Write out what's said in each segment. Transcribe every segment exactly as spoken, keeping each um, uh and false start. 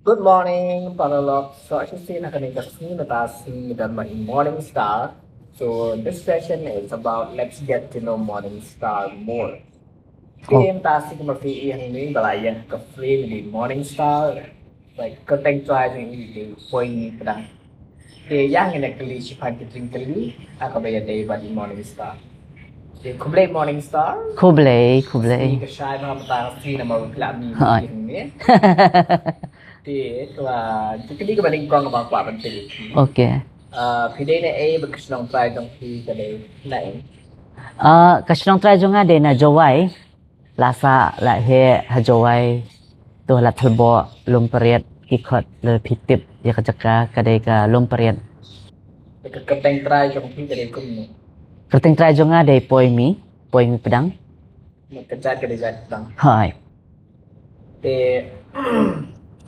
Good morning, paralok. So, actually, na kane ka sngi mynta sngi don ma i Morning Star. So, this session is about let's get to know Morning Star more. Te mynta sngi kumba phi i hangne ba la ïeng ka frame i Morning Star. Like, ka teng trai jong i dei Poimi Pdang. Te ïa ngin ïa kylli shaphang ka jingkylli ha kaba ïadei bad i Morning Star. Te khublei Morning Star. Khublei, khublei. Sngi ka shai bha mynta sngi namar ba phi la mih hangne. Te ka jingkylli kaba nyngkong kaba kwah ban kylli. Okay. Ah, phi dei na ei bad ka shnong trai jong phi ka dei na ei? Ah, ka shnong trai jong nga dei na Jowai. La sah la heh ha Jowai. To la thlboh Lum Pariat, ki khot lada phi tip ïa ka jaka ka dei ka Lum Pariat. Ka kyrteng trai jong phi ka dei kumno? Kyrteng trai jong nga dei Poimi, Poimi Pdang. Ka jait ka dei jait Pdang. Hai. Te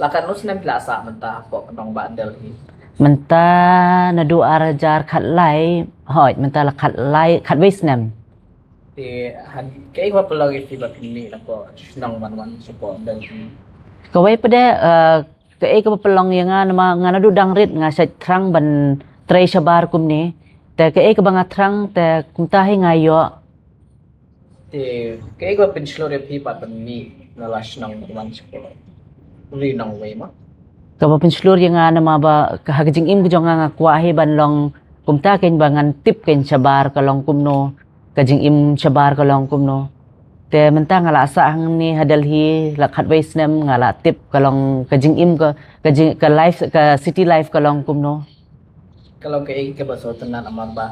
la katno snem phi la sah mynta hapoh ka nongbah Delhi? Mynta naduh ar hajar khatlai, hooid, mynta la khatlai, khatwei snem. Te kaei kaba pynlong ïa phi ba phin mih na ka shnong ban wan shapoh Delhi? Kawei pat de, eh, kaei kaba pynlong ïa nga namar nga naduh dang rit nga shait thrang ban trei shabar kumne. Te kaei kaba nga thrang te kumta hi nga ïoh. Te kaei kaba pynshlur ïa phi pat ban mih na la shnong ban wan shapoh ri nongwei ma? Kaba pynshlur ïa nga namar ba ka ha ka jingim ka jong nga nga kwah hi ban long kumta, kein ba ngan tip kein shabar ka long kumno, ka jingim shabar ka long kumno. Te mynta nga la sah hangne ha Delhi la khatwei snem, nga la tip ka long ka jingim ka, ka jing, ka life, ka city life ka long kumno. Ka long kaei kaba sngewtynnat namar ba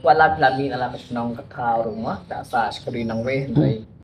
wat la phi la mih na la ka shnong ka thaw ruh ma, da sah sha ka ri nongwei hynrei